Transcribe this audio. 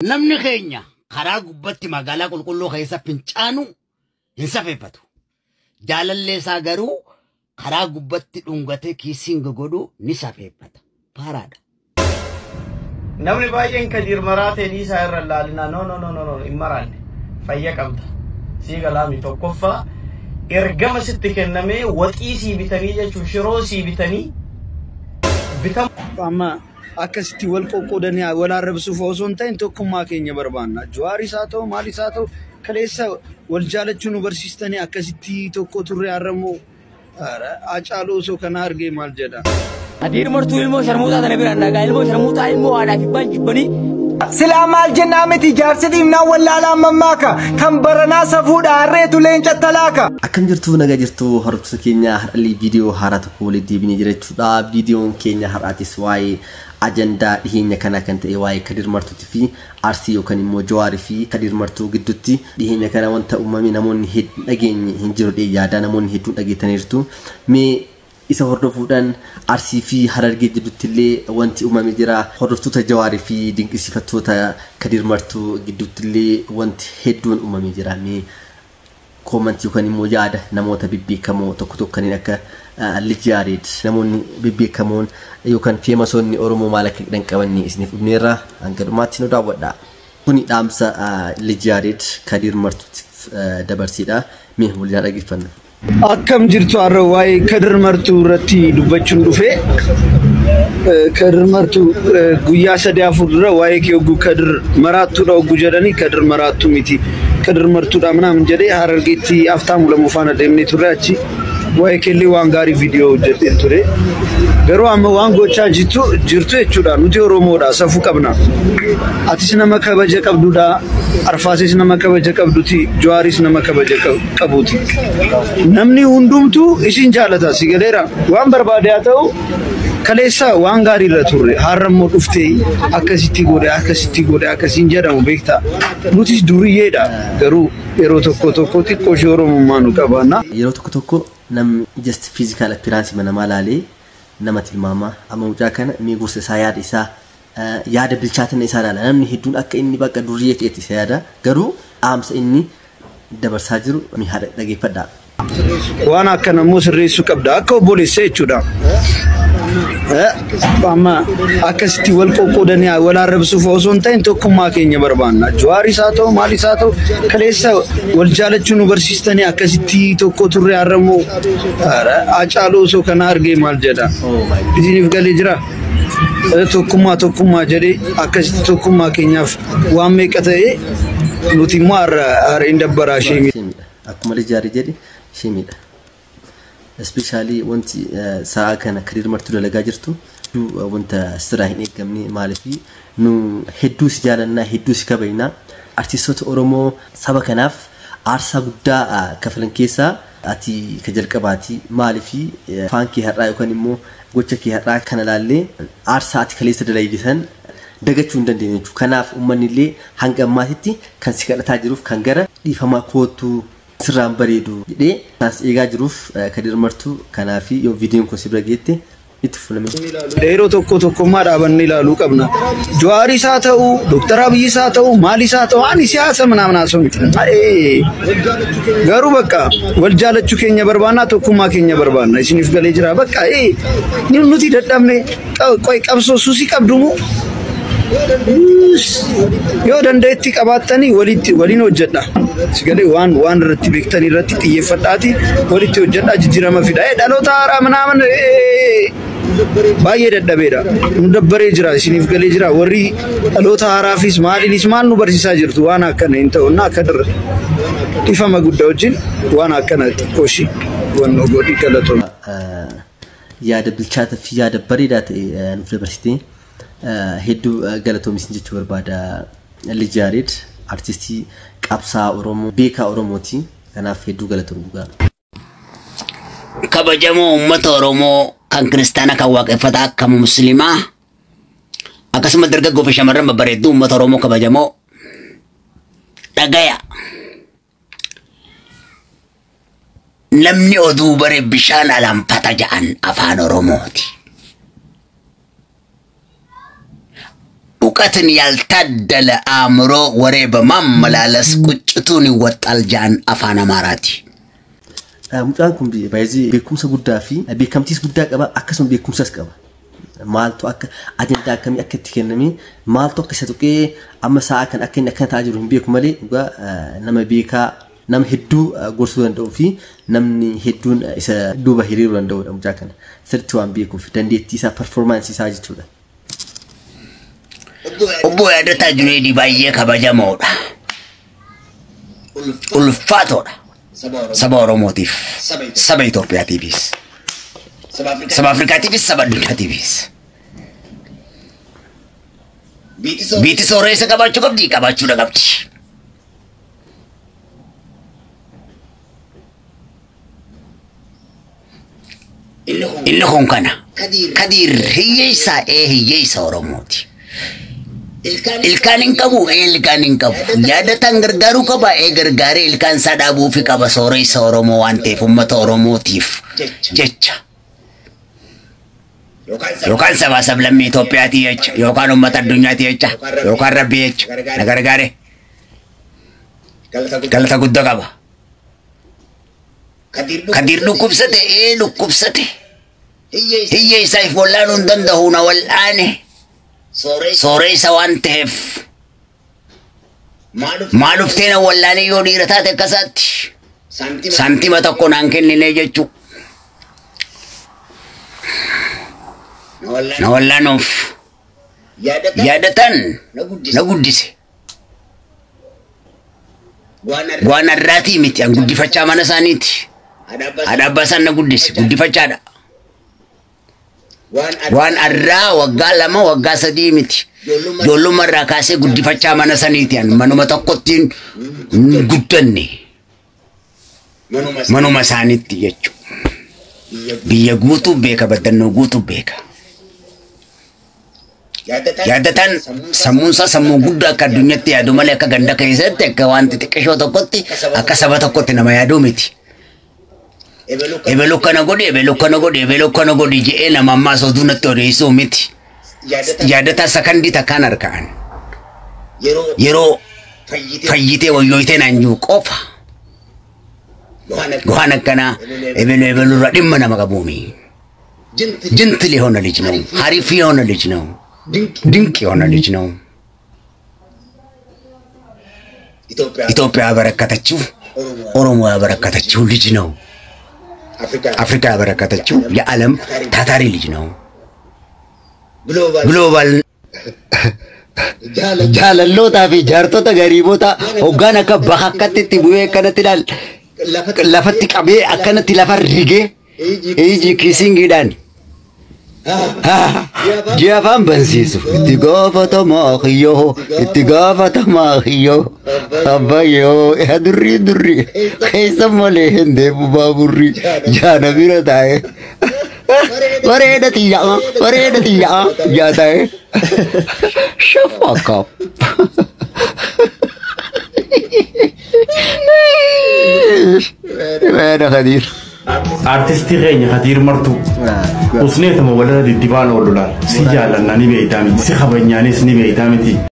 Namni keenya karaa gubbatti magaalaa qulqulluu keessa fincaanu hin safeeffatu. Jaalallee isaa garuu karaa gubbatti dhungatee kiisiin godhu ni safeeffata. Paaraadha. Namni baay'een Kadiir maraatee dhiisaa irra laalinaa, no, no, no, no, no, hin maraanne, fayya qabda. Sii galaami tokkoffaa ergama sitti kennamee waxii sii bitanii jechuun shiroo sii bitanii bitam. Amma akkasitti wal qoqqoodanii wal arrabsuuf osoo hin ta'in tokkummaa keenya barbaanna. Jawaaris haa ta'u, maalis haa ta'u, kaleessa wal jaalachuu nu barsiistanii akkasitti tokko turre, har'ammoo Hacaaluu osoo kana argee maal jedha? Kadiir Martuu ilmoo sharmuuxaa tana biraan dhagaa, ilmoo sharmuuxaa, ilmoo haadhaa fi abbaan jibbanii. Silaa maal jennaa miti, jaarsi dhiibnaan wallaalaan mammaaka, kan baranaa safuudha, harreetu leenca talaaka. Akkam jirtu, nagaa jirtu hordoftoota keenya? Har'allee viidiyoo haaraa tokko walitti deebinee jira jechuudha. Viidiyoon keenya har'aatis waa'ee ajandaa dhiheenya kana kan ta'e, waa'ee Kadir Martuutii fi Arsii yookaan immoo Jawaarii fi Kadir Martuu gidduutti dhiheenya kana wanta uumame namoonni hedduun dhageenye hin jiru yaada, namoonni hedduun dhageettaniirtu. Mee isa hordofuudhaan Arsii fi Harargee gidduutti illee wanti uumame jira. Hordoftoota Jawaarii fi dinqisiifattoota Kadir Martuu gidduutti illee wanti hedduun uumame jira. Mee koomantii yookaan immoo yaada namoota bebbeekamoo tokko tokko kanneen akka Lij Yaareed, namoonni bebbeekamoon yookaan feemasoonni Oromoo maal akka jedhan qabanne isiniif dhufneerra, hanga dhumaatti nu daawwadha. Kuni dhaamsa Lij Yaareed Kadir Martuutiif dabarsiidha. Mee waliin dhaggeeffanna. Akkam jirtu? Har'a waa'ee Kadir Martuu irratti dubbachuun dhufe. Kadir Martuu, guyyaa 3 4 dura waa'ee kee hogguu Kadir maraattuudha hogguu jedhanii, Kadir maraattuu miti, Kadir Martuudha ምናምን jedhee Harargeetti Aftaamu lamu faana deemnee turre, achi waa'ee keellee waan gaarii viidiyoo hojjedheen ture. Garuu amma waan gochaa jirtu jirtu jechuudha. Nuti Oromoodha, safuu qabna. Atis nama kabaja qabdudha. Arfaasis nama kabaja qabduti. Jawaaris nama kabaja qabuuti. Namni hundumtuu isin jaalata, si galeera. Waan barbaade haa ta'u, kaleessa waan gaarii irra turre, har'a immoo dhuftee akkasitti godhe, akkasitti godhe, akkasiin jedhamu beektaa. Nutis duriyyeedha, garuu yeroo tokko tokko xiqqoo ishee Oromummaa nu qabaanna. Yeroo tokko tokko namni just physical appearance namaa laalee nama tilmaama. Amma mucaa kana mee gorsa isaa, yaada isaa, yaada bilchaatina isaa ilaala. Namni hedduun akka inni bakka duriyyee ta'etti isa yaada. Garuu dhaamsa inni dabarsaa jiru mee haadha dhageeffadhaa. Waan akkana immoo sirreessuu qabda akka obboleessa jechuudha. Amma akkasitti wal qoqqoodanii wal arrabsuuf osoo hin ta'in tokkummaa keenya barbaanna. Jawaaris haa ta'u, maalis haa ta'u, kaleessa wal jaalachuu nu barsiistanii akkasitti tokko turre, har'ammoo Hacaaluu osoo kana argee maal jedha? Isiniif galee jira? Tokkummaa tokkummaa jedhee akkasitti tokkummaa keenyaaf waan meeqa ta'e, nuti immoo har'a harreen dabbaraa ishee Akkuma Lij Yaareed jedhe, shimiidha. Especially wanti sa'a kana Kadir Martuu dalagaa jirtu wanta sirraa hin eeggamne. Maaliif, nu hedduu si jaalannaa, hedduu si kabajnaa, artistoota Oromoo saba kanaaf aarsaa guddaa kafalan keessaa ati ka jalqabaati. Maaliif, afaan kee har'aa yookaan immoo gocha kee har'aa kana laallee aarsaa ati kaleessa dalagdisan dagachuu hin dandeenye jechuudha. Kanaaf uummanni illee hanga ammaatitti kan si kadhataa jiruuf, kan gara dhiifamaa kootu sirraan bareedu jedhee kan si eegaa jiruuf Kadir Martuu. Kanaaf yoo viidiyoon kun si bira geette itti fulame. Yeroo tokko tokkummaa dhaabannee ilaaluu qabna. Jawaaris haa ta'u, Dooktar Abiyyis haa ta'u, maalis haa ta'u, ani siyaasa ምናምን haasa'u miti. Garuu bakka wal jaalachuu keenya barbaanna, tokkummaa keenya barbaanna. Isiniif galee jira. Bakka nuti dadhabne, qoy, qabsoo suusii qabdumu yoo dandeetti qabaattanii walitti waliin hojjedha. Sigalee waan waan irratti beektanii irratti xiyyeeffadhaati walitti hojjedha, jijjiirama fida. Dhaloota haaraa ምናምን baay'ee dadhabeedha. Nu dabbaree jira, isiniif galee jira. Warri dhaloota haaraafis maaliinis maal nu barsiisaa jirtu, waan akkana hin ta'u. Akka dirra dhifama guddaa wajjin waan akkana xiqqoo ishii wannoo godhi, galatooma. Yaada bilchaataa fi yaada bareedaa ta'e nuuf dabarsitee hedduu galatoomisin jechuu barbaada. Lij Yaareed artistii qabsaa Oromoo, beekaa Oromooti. Kanaaf hedduu galatoom dhugaa. Kabajamoo uummata Oromoo, kan kiristaanaa, kan waaqeffataa, akka musliimaa, akkasumas dargaggoo fi shamarran babbareedduu uummata Oromoo kabajamoo, dhagaya. Namni oduu bare bishaan alanfata ja'an afaan Oromooti. እውቀትን ያልታደለ አእምሮ ወሬ በማመላለስ ቁጭቱን ይወጣል ጃን አፋን አማራቲ። Mucaan kun baay'ee beekumsa guddaa fi beekamtiis guddaa qaba, akkasuma beekumsas qaba. Maaltu akka ajandaa akkamii akka itti kenname, maaltu akka isa tuqee amma sa'a kan akka inni akkana ta'aa jiru hin beeku malee, dhugaa nama beekaa, nama hedduu gorsuu danda'uu fi namni hedduun isa duuba hiriiruu danda'udha mucaa kana. Sirriitti waan beekuuf dandeettii isaa, performaansii isaa jechuudha. Obbo Yaadataa Juneedii baay'ee kabajamoodha. Ulfaatoodha. Saba Oromootiif, saba Itoophiyaatiifis, saba Afrikaatiifis, saba addunyaatiifis. Biiti sooressa qabaachuu qabdi, qabaachuudha qabdi. Inni kun kana. Kadiir hiyyeessa, ee hiyyeessa Oromooti. Ilkaan hin qabu, ee ilkaan hin qabu. Yaadataan gargaaruu qaba, ee gargaaree ilkaan isaa dhaabuufi qaba sooressa Oromoo waan ta'eef uummata Oromootiif jecha. Yookaan sabaa sablammii Itoophiyaatii jecha, yookaan uummata addunyaatii jecha, yookaan rabbii jecha. Na gargaare. Galata guddaa qaba. Kadiir dhukkubsate, ee dhukkubsate. Hiyyeessa if wallaanuu hin danda'u, na wal'aane. Sooressa waan ta'eef maal dhuftee na wallaanee yoo dhiira taate akkasaatti saantima tokko naan kennine jechuu. Na wallaanuuf yaadatan na guddise. Waan har'aatii miti, an guddifachaa mana isaaniiti. Haadha abbaa isaan na guddise, guddifachaadha. Waan har'aa waggaa 2 waggaa 3 miti. Ijoollummaa irraa kaasee guddifachaa mana saniiti. An manuma tokkotti hin guddanne. Manuma isaaniitti jechuudha. Biyya guutuu beeka, baddannoo guutuu beeka. Yaadataan sammuun isaa sammuu guddaa akka addunyaatti yaadu malee akka ganda keessatti, akka waan xixiqqishoo tokkotti, akka saba tokkotti nama yaaduu miti. Ebelu kana godhi, ebelu kana godhi, ebelu kana godhi jedhee nama ammaas oduu natti odeessuu miti. Yaadataa sakandii takkaan harka'an. Yeroo fayyitee wayyooyitee naan jiru qofa. Waan akkanaa ebelu ebelu irraa dhimma nama qabuumi. ጅንትል የሆነ ልጅ ነው። ሀሪፍ የሆነ ልጅ ነው። ድንቅ የሆነ ልጅ ነው። ኢትዮጵያ ያበረከተችው፣ ኦሮሞ ያበረከተችው ልጅ ነው። አፍሪካ ያበረከተችው የዓለም ታታሪ ልጅ ነው። ግሎባል Jaalallootaa fi jaartota gariibota hoggaan akka bakakkatti itti bu'ee akkanatti ilaal lafatti qabee akkanatti lafa rigee iji kiisingiidhaan ji'a afaan bansiisu, itti gaafatamaa kiyyoo, itti gaafatamaa kiyyoo, abbayyoo yaa durrii durrii keessa malee hin deemu baaburri jaana bira taa'e bareeda xiyyaa bareeda xiyyaa yaa taa'e shut fuck up. Bareeda Kadiir. Artistii keenya Kadiir Martuu. Usneetama walirra diddibaan oolu laal. Si jaalannaa ni beektaa miti. Si kabajnaanis ni beektaa miti.